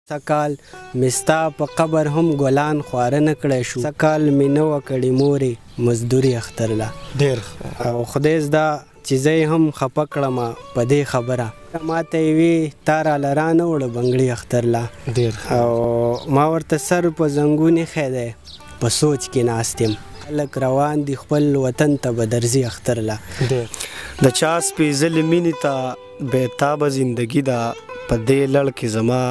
سږکال مې ستا په قبر هم ګلان خواره نه کړی شو، سږکال مې نه وه کړې مورې مزدوري اختر له. ډېر او خدای زده چې زه یې هم خفه کړمه په دې خبره، ما ته یې وی تا راله رانه وړه بنګړي اختر له. ډېر او ما ورته سر په زنګون ایښی دی، په سوچ کې ناست یم، خلک روان دي خپل وطن ته به درځي اختر له. ډېر د چا سپېځلې مینې ته بېتابه زندګي ده، په دې لړ کې زما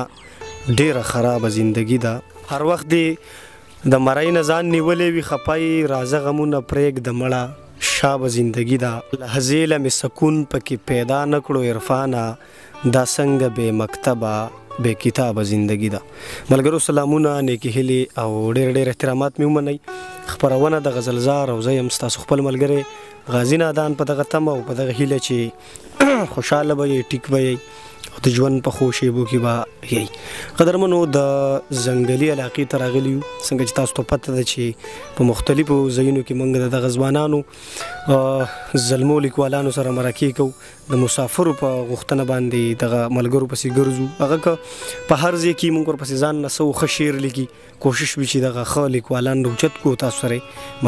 ډېره خرابه زندګي ده. هر وخت دې د مرۍ نه ځان نیولی وي خپه یې، راځه غمونه پرېږده مړه شابه زندګي ده. لحظې له مې سکون پکې پیدا نه کړو عرفانه، دا څنګه بې مکتبه بې کتابه زندګي ده. ملګرو سلامونه، نیکې هیلې او ډېر ډېر احترامات مې ومنئ. خپرونه د غزلزار او زه یم ستاسو خپل ملګری غازي نادان، په دغه تمه او په دغه هیله چې خوشحاله به یئ، ټیک به یئ او د ژوند په ښو شیبو کې به یئ. قدرمنو، د ځنګلي علاقې ته راغلي یو. څنګه چې تاسو ته پته ده چې په مختلفو ځایونو کې موږ د دغه ځوانانو زلمو لیکوالانو سره مرکې کوو، د مسافرو په غوښتنه باندې دغه ملګرو پسې ګرځو. هغه که په هر ځای کې موږ ورپسې ځان نه څه ښه شعر لیکي، کوشش وي چې دغه ښه لیکوالان راوچت کړو، تاسو سره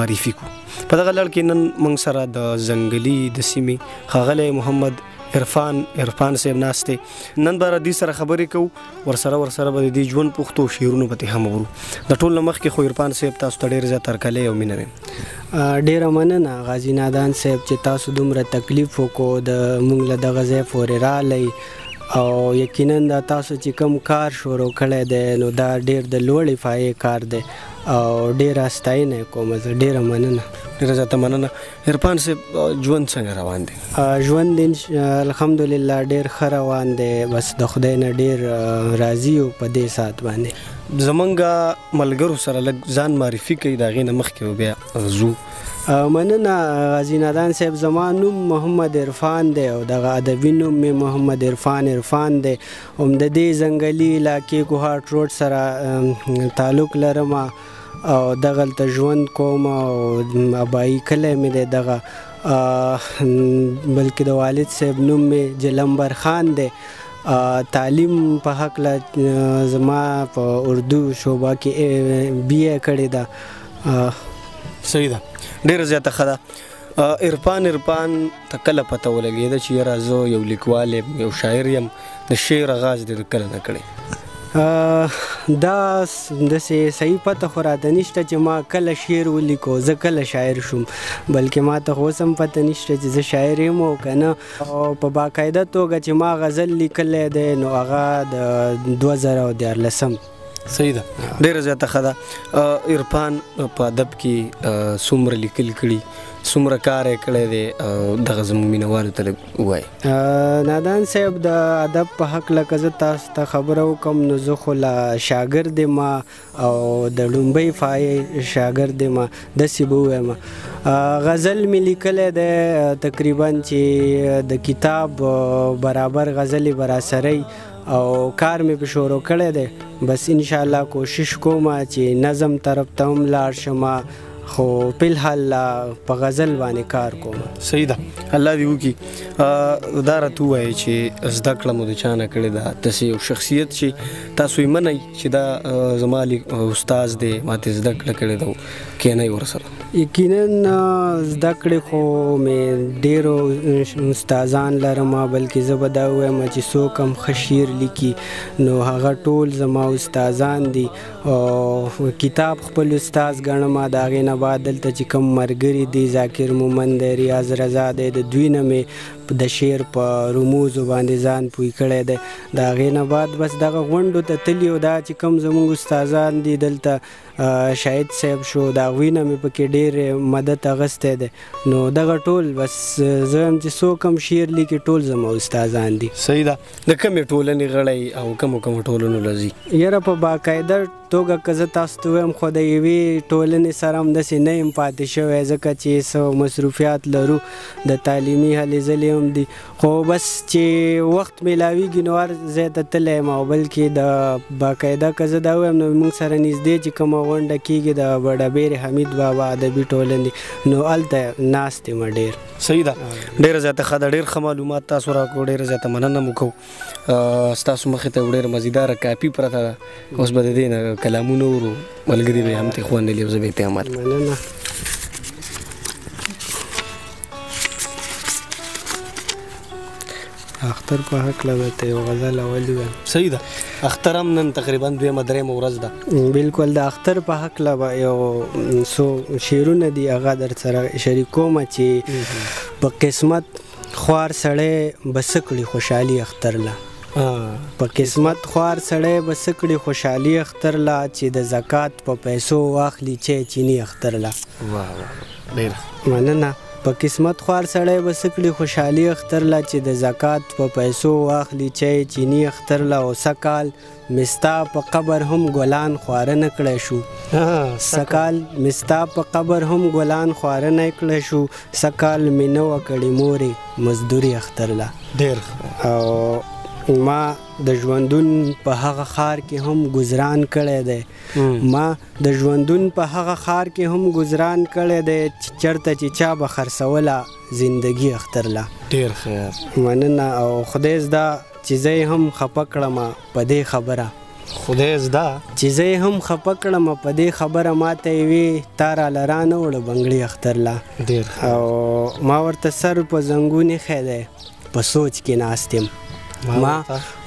معرفي کړو. په دغه لړ کې نن موږ سره د ځنګلي د سیمې ښاغلی محمد عرفان عرفان صاحب ناست دی. نن به را دې سره خبرې کوو، ورسره به د دې ژوند پوښتو شعرونو به ترې هم اورو. د ټول نه مخکې خو عرفان صاحب تاسو ته ډېر زیات هرکلی او مینه وایم. ډېره مننه غازي نادان صاحب چې تاسو دومره تکلیف وکړو، د موږ له دغه ځای پورې راغلی او یقینا دا تاسو چې کوم کار شروع کړی دی نو دا ډېر د لوړې پایې کار دی او ډېره ستاینه یې کوم زه. ډېره مننه. ډېره زیاته مننه. عرفان صاحب، ژوند څنګه روان دی؟ ژوند الحمدلله ډېر ښه روان دی، بس د خدای نه ډېر راضي یو په دې ساعت باندې. زمونږ ملګرو سره لږ ځان معرفي کوي، د هغې نه مخکې به بیا ځو. مننه غازي نادان صاحب. زما نوم محمد عرفان دی او دغه ادبي نوم مې محمد عرفان عرفان دی. هم د دې ځنګلي علاقې کوهاټ روډ سره تعلق لرم او دغلته ژوند کوم او ابایي کلی مې دی دغه، بلکې د والد صاحب نوم مې جلمبر خان دی. تعلیم په هکله زما په اردو شعبه کې بي ای کړې ده. صحیح ده، ډېره زیاته ښه ده. عرفان عرفان ته کله پته ولګېده چې یاره زه یو لیکوال یم، یو شاعر یم؟ د شعر اغاز دې کله نه کړی؟ دا داسې صحیح پته خو راته نشته چې ما کله شعر ولیکو، زه کله شاعر شوم، بلکې ما ته خو اوس هم پته نشته چې زه شاعر یم او که نه. او په باقاعده توګه چې ما غزل لیکلی دی نو هغه د 2013. صحیح ده، ډېره زیاته ښه ده. عرفان په ادب کې څومره لیکل کړي، څومره کار یې کړی دی، دغه زموږ مینهوالو ته لږ ووایئ. نادان صاحب، د ادب په هکله که زه تاسو ته خبره وکړم نو زه خو لا شاګرد یم او د لومبۍ فایې شاګرد یم، داسې به ووایم. غزل مې لیکلی دی تقریبا چې د کتاب برابر غزلې به راسره او کار مې په شروع کړی دی. بس انشاءالله کوشش کوم چې نظم طرف ته هم لاړ شم، خو فلحال لا په غزل باندې کار کوم. صحیح ده، الله دې وکړي. دا راته ووایئ چې زده کړه مو د چا نه کړې ده؟ داسې یو شخصیت چې تاسو یې منئ چې دا زما استاد دی، ما ته زده کړه کړې ده، کښېنئ ورسره. یقینا زده کړې خو مې ډېرو استادان لرم، بلکې زه به دا ووایم چې څوک هم ښه شعر لیکي نو هغه ټول زما استادان دي او کتاب خپل استاد ګڼم. د هغې نه بعد دلته چې کوم ملګري دي، ذاکر مومند دی، ریاض رضا دی، د دوی نه مې د شعر په رموزو باندې ځان پوه کړی دی. د هغې نه بعد بس دغه غونډو ته تللي او دا چې کوم زموږ استادان دي دلته، شاهد صاحب شو، د هغوی نه مې پکې ډېر مدد اخیستی دی. نو دغه ټول بس زه وایم چې څوک هم شعر لیکي ټول زما استادان دي. صحیح ده. د کومې ټولنې غړی او کومو کومو ټولنو له ځي؟ یاره په باقاعده توګه که زه تاسو ته ووایم خو د یوې ټولنې سره هم داسې نه یم پاتې شوی، ځکه چې څه مصروفیات لرو، د تعلیمي هلې ځلې هم دي، خو بس چې وخت میلاویږي نو هر ځای ته تللی یم. او بلکې د باقاعده که زه دا ووایم نو موږ سره نږدې چې کومه غونډه کېږي د بډابېرې حمید بابا ادبي ټولنې، نو هلته ناست یم ډېر. صحیح ده، ډېره زیاته ښه ده، ډېر ښه معلومات تاسو راکړو، ډېره زیاته مننه مو کوو. ستاسو مخې ته ډېره مزیداره کاپي پرته ده، اوس به د دې نه کلامونه اورو، ملګري به یې هم ترې خوند اخلي او زه به یې ترې هم اخلم. مننه. اختر په هکله به ته یو غزل اول ووایم. صحیح ده، اختر هم نن تقریبا دویمه درېیمه ورځ ده. بالکل، د اختر په هکله به یو څو شعرونه دي هغه در سره شریکوم چې په قسمت خوار سړی به څه کړي خوشحالي اختر له، په قسمت خوار سړی به څه کړي خوشحالي اختر له، چې د زکات په پیسو واخلي چای چیني اختر له. واه واه، ډېر مننه. په قسمت خوار سړی به څه کړي خوشحالي اختر له، چې د زکات په پیسو واخلي چای چیني اختر له. او سږکال مې ستا په قبر هم ګلان خواره نه کړی شو، سږکال مې ستا په قبر هم ګلان خواره نه کړی شو، سږکال مې نه وه کړې مورې مزدوري اختر له. ډېر. او ما د ژوندون په هغه ښار کې هم ګذران کړی دی، ما د ژوندون په هغه ښار کې هم ګذران کړی دی، چې چېرته چې چا به خرڅوله زندګي اختر له. ډېر ښه، مننه. او خدای زده چې زه یې هم خفه کړمه په دې خبره، خدای زده چې زه یې هم خفه کړمه په دې خبره، ما ته یې وې تا راله رانه وړه بنګړي اختر له. ډېر. او ما ورته سر په زنګون ایښی دی، په سوچ کې ناست یم، ما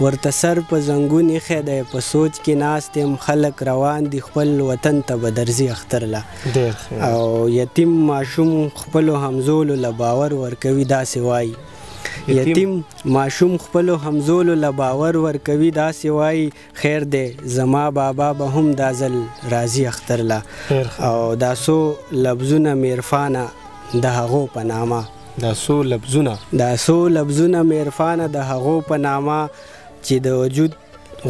ورته سر په زنګون ایښی دی، په سوچ کې ناست یم، خلک روان دي خپل وطن ته به درځي اختر له. او یتیم ماشوم خپلو همزولو له باور ورکوي داسې وایي، یتیم ماشوم خپلو همزولو له باور ورکوي داسې وایي، خیر دی زما بابا به هم دا ځل راځي اختر له. او دا څو لفظونه مې عرفانه د هغو په نامه، دا څو لفظونه، دا څو لفظونه مې عرفانه د هغو په نامه، چې د وجود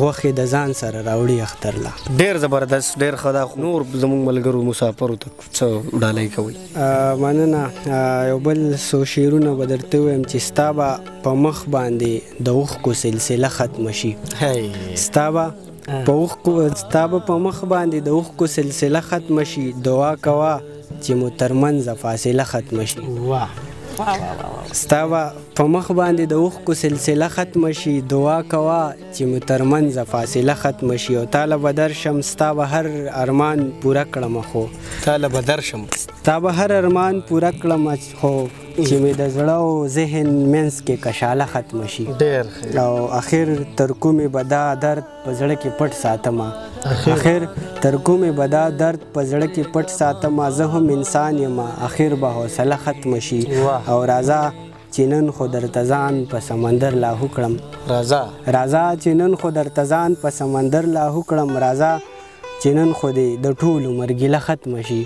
غوښې د ځان سره راوړي اختر له. ډېر زبردست، ډېر ښه. دا نور زموږ ملګرو مسافرو ته څه ډالۍ کوئ؟ مننه. یو بل څو شعرونه به درته ووایم چې ستا به په مخ باندې د اوښکو سلسله ختمه شي، ستا به په اوښکو، ستا به په مخ باندې د اوښکو سلسله ختمه شي، دعا کوه چې مو تر منځه فاصله ختمه شي. واه، ستا به په مخ باندې د اوښکو سلسله ختمه شي، دعا کوه چې مو تر منځه فاصله ختمه شي. او تاله به درشم ستا به هر ارمان پوره کړم، خو تاله به درشم ستا به هر ارمان پوره کړم، خو چې مې د زړه او ذهن منځ کې کشاله ختمه شي. ډېر. او اخر تر کومې به دا درد په زړه کې پټ ساتمه، اخر تر کومې به دا درد په زړه کې پټ ساتمه، زه هم انسان یم اخر به حوصله ختمه شي. او راځه چې نن خو درته ځان په سمندر لاهو کړم، راځه راځه چې نن خو درته ځان په سمندر لاهو کړم، راځه چې نن خو دې د ټولو مرګیله ختمه شي.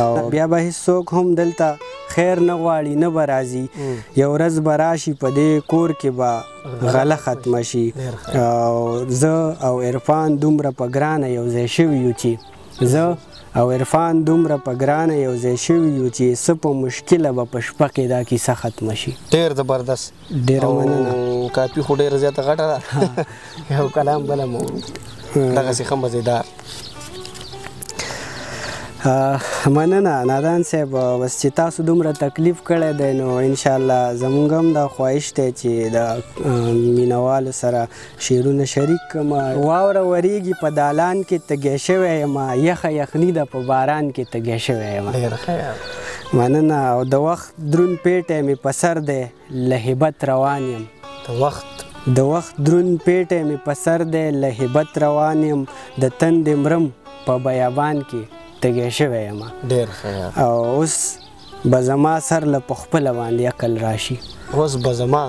او بیا به هیڅوک هم دلته خیر نه غواړي نه به راځي، یو ورځ به راشي په دې کور کې به غله ختمه شي. او زه او عرفان دومره په ګرانه یو ځای شوي یو چې، زه او عرفان دومره په ګرانه یو ځای شوي یو چې څه په مشکله به په شپه کې دا کیسه ختمه شي. ډېر زبردست، ډېره مننه. کاپي خو ډېره زیاته غټه ده، یو کلام بله مو دغسې ښه مزیدار. مننه نادان صاحب، بس چې تاسو دومره تکلیف کړی دی نو انشاءالله زموږ هم دا خواهش دی چې د مینوالو سره شعرونه شریک کړم. واوره وریږي په دالان کې تږی شوی یم، یخه یخني ده په باران کې تږی شوی یم. ډېر ښه، مننه. او د وخت درون پیټی مې په سر دی، له هبت روان یم. د وخت درون پیټی مې په سر دی، له هبت روان یم، د تندې مرم په بیابان کې تږی شوی یم. ډېر ښه. او اوس به زما سر له په خپله باندې عقل راشي، اوس به زما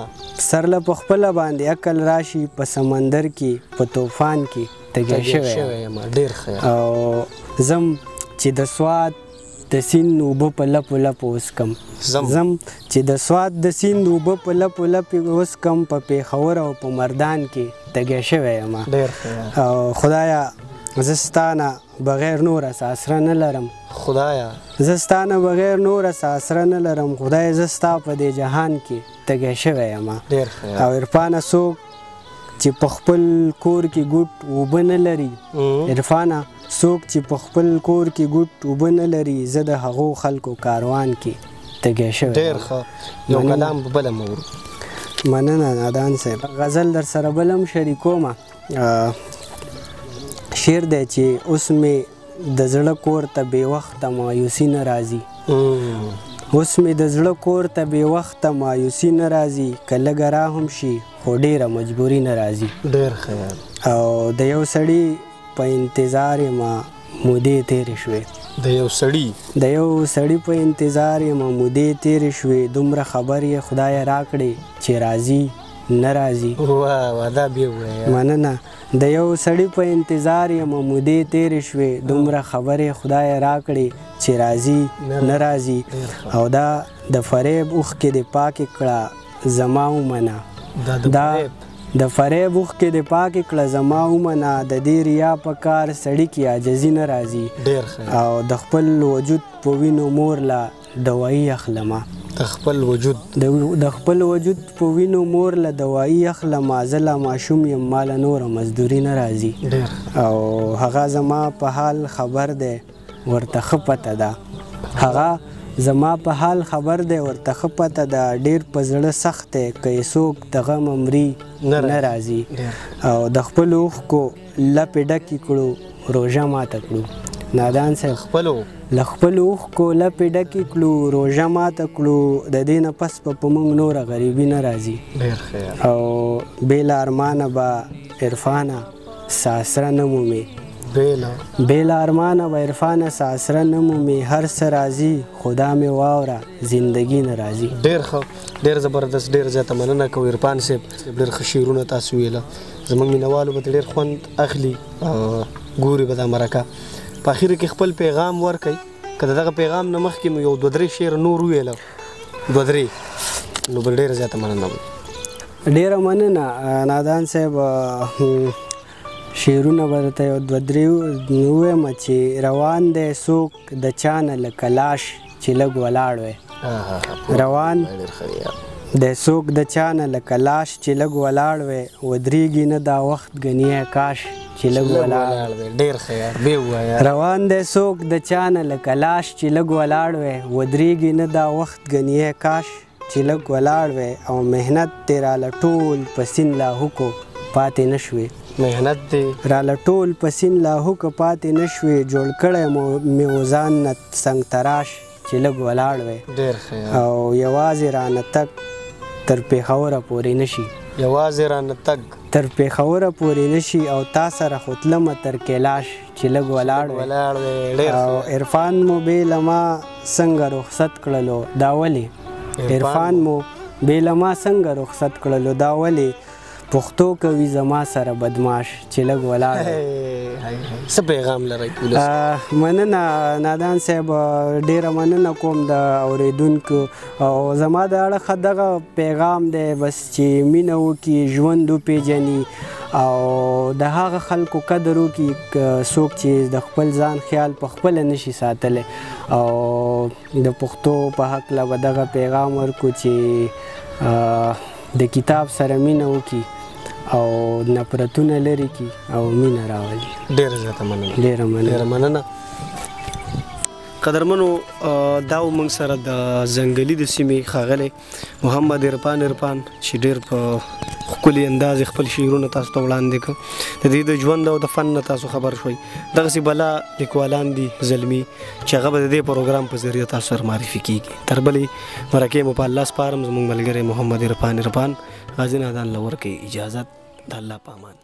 سر له په خپله باندې عقل راشي، په سمندر کې په طوفان کې تږی شوی یم. ډېر ښه. او زم چې د سوات د سیند اوبه په لپو لپو وڅکم، زم چې د سوات د سیند اوبه په لپو لپو وڅکم، په پېښور او په مردان کې تږی شوی یم. ډېر ښه. او خدایا زه ستا نه بغیر نوره څه اسره نه لرم. خدایه زه ستا نه بغیر نوره څه اسره نه لرم، خدای زه ستا په دې جهان کې تږی شوی یم. ډېر ښه. او عرفانه څوک چې په خپل کور کې ګوټ اوبه نه لري، عرفانه څوک چې په خپل کور کې ګوټ اوبه نه لري، زه د هغو خلکو کاروان کې تږی شوی. ډېر ښه. یو کلام به بله مو اورو. مننه نادان صاحب. غزل در سره بل هم شریکومه. شعر دی چې اوس مې د زړه کور ته بې وخته مایوسي نه راځي، اوس مې د زړه کور ته بې وخته مایوسي نه راځي، که لږه را هم شي خو ډېره مجبوري نه راځي. ډېر ښه. او د یو سړي په انتظار یم مودې تېرې شوې، د یو سړي، د یو سړي په انتظار یم مودې تېرې شوې، دومره خبر یې خدای راکړې چې راځي نه راځي. واه واه، دا بیا ووایه. مننه. د یو سړي په انتظار یم مودې تېرې شوې، دومره خبرې خدای راکړې چې راځي نه راځي. او دا د فریب اوښکې دې پاکې کړه زما ومنه، دا د فریب اوښکې دې پاکې کړه زما ومنه، د دې ریا په کار سړي کې عاجزي نه راځي. ډېر ښه. او د خپل وجود په وینو مور له دوایي اخلمه، د خپل وجود، د خپل وجود په وینو مور له دوایي اخلمه، زه لا ماشوم یم ما له نوره مزدوري نه راځي. او هغه زما په حال خبر دی ورته ښه پته ده، هغه زما په حال خبر دی ورته ښه پته ده، ډېر په زړه سخت دی که یې څوک د غمه مري نه راځي. او د خپلو اوښکو لپې ډکې کړو روژه ماته کړو. نادان صاحب، خپلو له خپلو اوښکو لپې ډکې کړو روژه ماته کړو، د دې نه پس به په موږ نوره غریبي نه راځي. ډېر ښه. او بې له ارمانه به عرفانه څه اسره نه مومې، بې له ارمانه به عرفانه څه اسره نه مومې، هر څه راځي خدا مې واوره زندګي نه راځي. ډېر ښه، ډېر زبردست، ډېر زیاته مننه کوو عرفان صاحب. ډېر ښه شعرونه تاسو ویله، زموږ مینهوالو به ډېر خوند اخلي، ګوري به دا مرکه. په اخره کې خپل پیغام ورکړئ، که د دغه پیغام نه مخکې مو یو دوه درې شعر نور وویله، دوه درې، نو به ډېره زیاته مننه وي. ډېره مننه نادان صاحب. شعرونه به درته یو دوه درې ووایم چې روان دی څوک د چا نه لکه لاش چې لږ ولاړ وی، روان دی څوک د چا نه لکه لاش چې لږ ولاړ وی، ودرېږي نه دا وخت ګنیه کاش چې لږ ولاړ وی. ډېر ښه یار، بیا ووایه. روان دی څوک د چا نه لکه لاش چې لږ ولاړ وی، ودرېږي نه دا وخت ګنیه کاش چې لږ ولاړ وی، او محنت دې راله ټول په سیند لاهو کو پاتې نه شوې، محنت دې راله ټول په سیند لاهو که پاتې نه شوې، جوړ کړی مې و ځان نه سنګ تراش چې لږ ولاړ وی. ډېر ښه. او یوازې رانه تګ تر پېښوره پورې نه شي، یوازې رانه تګ تر پېښوره پورې نه شي، او تا سره خو تلمه تر کیلاش چې لږ ولاړ وی. او عرفان مو بې له ما څنګه رخصت کړلو دا ولې، عرفان مو بې له ما څنګه رخصت کړلو دا ولې، پښتو کوي زما سره بدماش چې لږ ولاړ وی. څه پیغام لرئ ولس؟ مننه نادان صاحب، ډېره مننه کوم د اورېدونکو. او زما د اړخه دغه پیغام دی بس چې مینه وکړي، ژوند وپېژني، او د هغه خلکو قدر وکړي څوک چې د خپل ځان خیال په خپله نشي ساتلی. او د پښتو په هکله به دغه پیغام ورکړو چې د کتاب سره مینه وکړي او نفرتونه لرې کړي او مینه راولي. ډېره زیاته مننه. ډېره مننه. ډېره مننه. قدرمنو، دا و موږ سره د ځنګلي د سیمې ښاغلی محمد عرفان عرفان چې ډېر په ښکلي انداز یې خپل شعرونه تاسو ته وړاندې کړ. د دې د ژوند او د فن نه تاسو خبر شوئ. دغسې بلا لیکوالان دي زلمي چې هغه به د دې پروګرام په ذریعه تاسو سره معرفي کېږي. تر بلې مرکې مو په الله سپارم. زموږ ملګری محمد عرفان عرفان غازي نادان له ورکوي اجازت. د الله په امان.